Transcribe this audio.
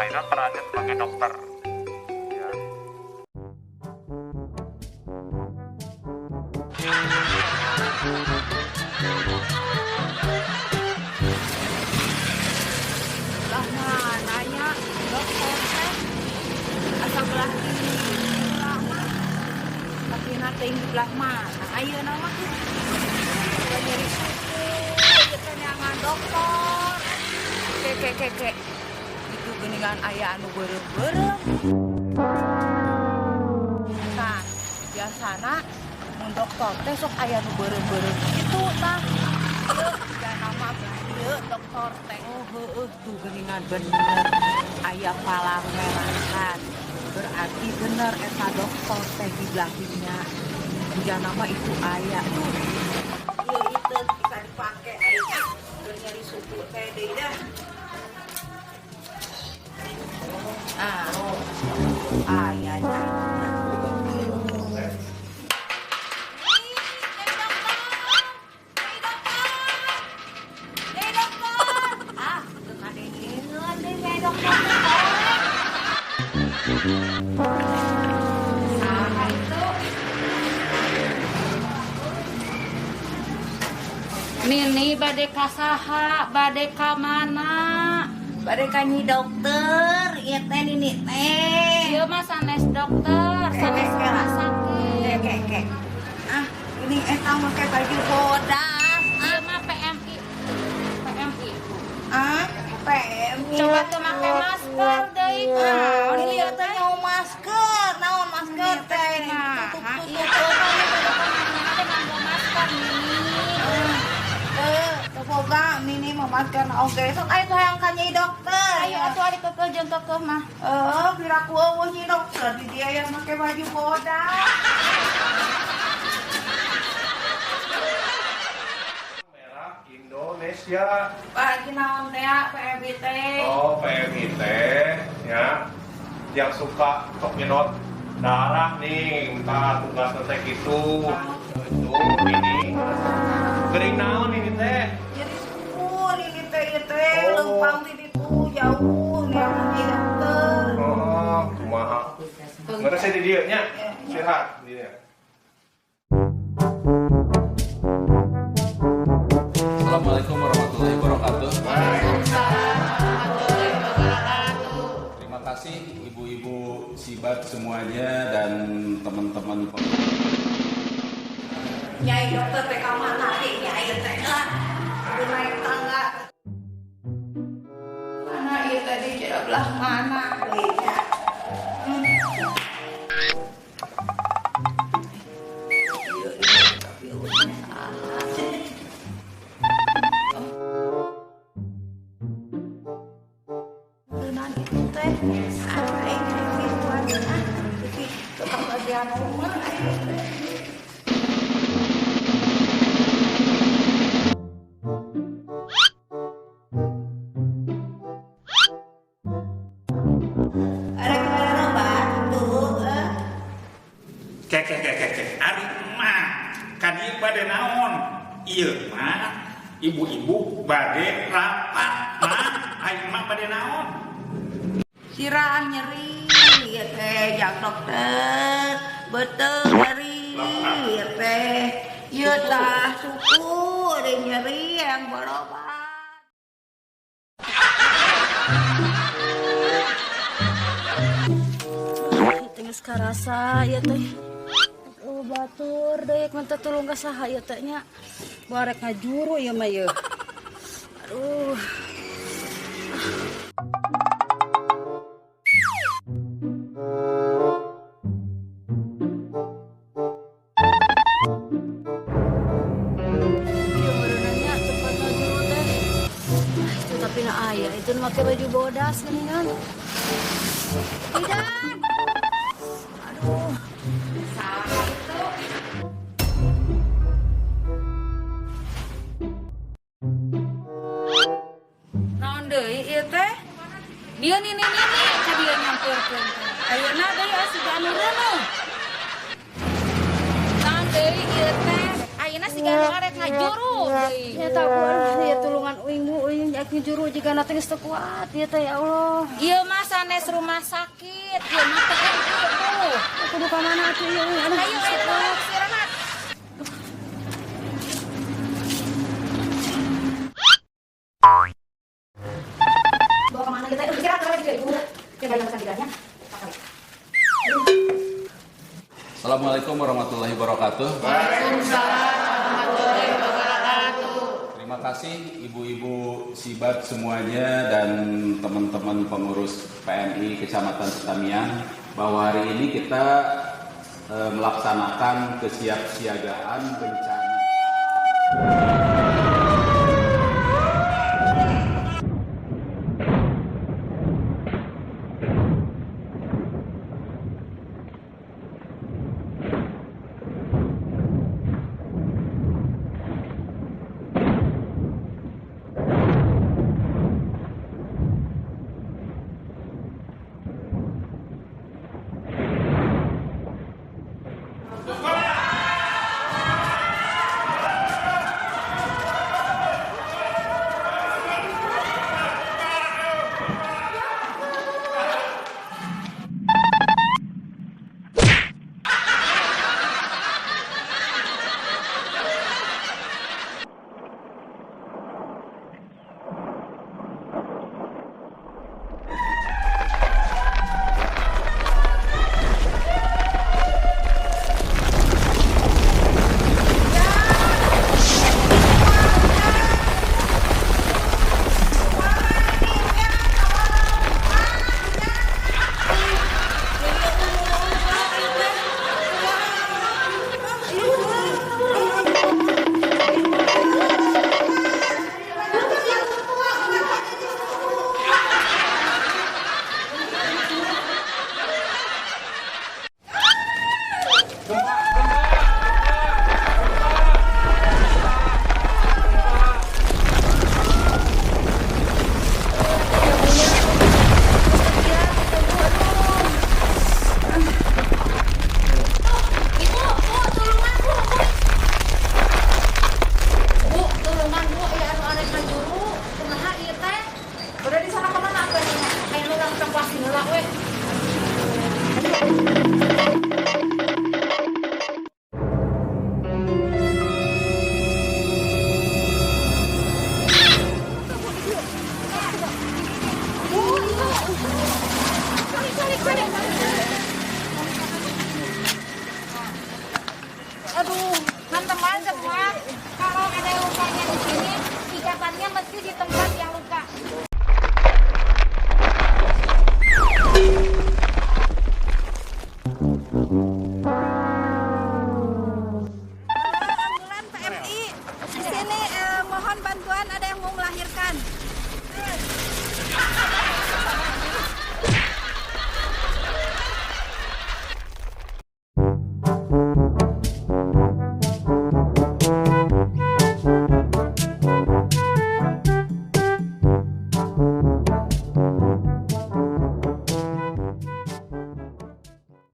Nah, itu perannya sebagai dokter. Ya. Belah mana nya dokter teh? Asa belah dieu mah. Tapi teuing di belah mana ayeuna mah? Coba nyeri suku, ieu teh neangan dokter. Ke ke ke ke. Itu geuningan aya anu beureum-beureum. Tah, biasana mun dokter teh sok aya nu beureum-beureum kitu tah. Ieu jigana mah belah dieu dokter teh. Oh heueuh, tuh geuningan bener aya palang merahan. Berarti bener eta dokter teh di belah dinya. Jigana mah itu aya tuh. Ieu itu bisa dipake aya keur nyeri suku teh deui dah. Ah, aya nya. Ah, teu kadengeun deui nyai dokter teh. Saha itu? Nini bade ka saha, bade ka mana? Bade ka nyi dokter, ieu teh nini teh. Ieu mah sanes dokter, sanes Ke, ke, rumah ke. Sakit. Ke ke ke. Ah, ini eta make baju bodas. Ieu mah PMI. PMI. Ah, PMI. Coba tuh make masker deui. Ah, ini ieu teh nyaho masker, naon masker teh? Nah, Tutup iya tutup. tuh kan teh nganggo masker, Nini. Teu, teu boga nini mah masker oge. Sok aya tuh hayang ka nyai dokter. Ayo atuh ari keukeuh jeung keukeuh mah. Eh, piraku euweuh nyi dokter di dia yang make baju bodas. Merah Indonesia. Pak Haji naon teh ya, PMI teh? Oh, PMI teh ya yang suka sok nyedot darah nih, entah tugasnya teh gitu. Itu ini. Gering naon ini teh? Nyeri suku nini teh ieu teh Oh. leumpang di ditu jauh nih nyi dokter. Oh, kumaha? Nggak saya di dieu nya. Sehat di dieu. Assalamualaikum warahmatullahi wabarakatuh. Terima kasih ibu-ibu sibat semuanya dan teman-teman. Nyai dokter teh ka mana teh nyai teh ah? Kudu naik tangga. Mana ieu tadi kira belah mana deui nya? Ieu, ieu, tapi euweuh saha. Teunan itu teh ah aing gituan ah. Jadi tukang bagian nomor aing teh. Ada gimana obat tuh? Eh? Ke ke ke ke ke ari emak ka dieu bade naon? Ieu mah ibu-ibu bade rapat mah, ari emak bade naon? Sirah nyeri ya teh jak dokter, betul nyeri ya teh, ya tah suku ada nyeri yang berobat. Teh geus karasa ieu teh. Aduh, batur deui minta tulung ka saha ieu teh nya? Barek ngajuru ieu mah ieu. Aduh. Ieu meureunna nya tempat ngajuru teh. Ah, itu tapi na aya itu nu make baju bodas geuningan. Idan. Aduh. Saha itu? Naon deui ieu teh? Dia nini nini ka dieu nyampeurkeun teh. Ayeuna deui aya siga anu reuneuh. Naon deui ieu teh? Ayeuna siga arek ngajuru deui. Nya tah, Bu, aduh, ya tulungan uing, Bu, uing rek ngajuru jiga teh geus teu kuat ieu teh, ya Allah. Ieu mah sanes rumah sakit, ieu mah PMI, Bu. Kudu ka mana atuh ieu, uing? Aduh, Ayo, geus teu ayo, kuat. Istirahat. Bawa kemana kita? Istirahat lagi, Ibu. Coba yang sakitnya. Assalamualaikum warahmatullahi wabarakatuh. Waalaikumsalam warahmatullahi wabarakatuh. Terima kasih ibu-ibu Sibat semuanya dan teman-teman pengurus PMI Kecamatan Citamiang bahwa hari ini kita melaksanakan kesiapsiagaan bencana.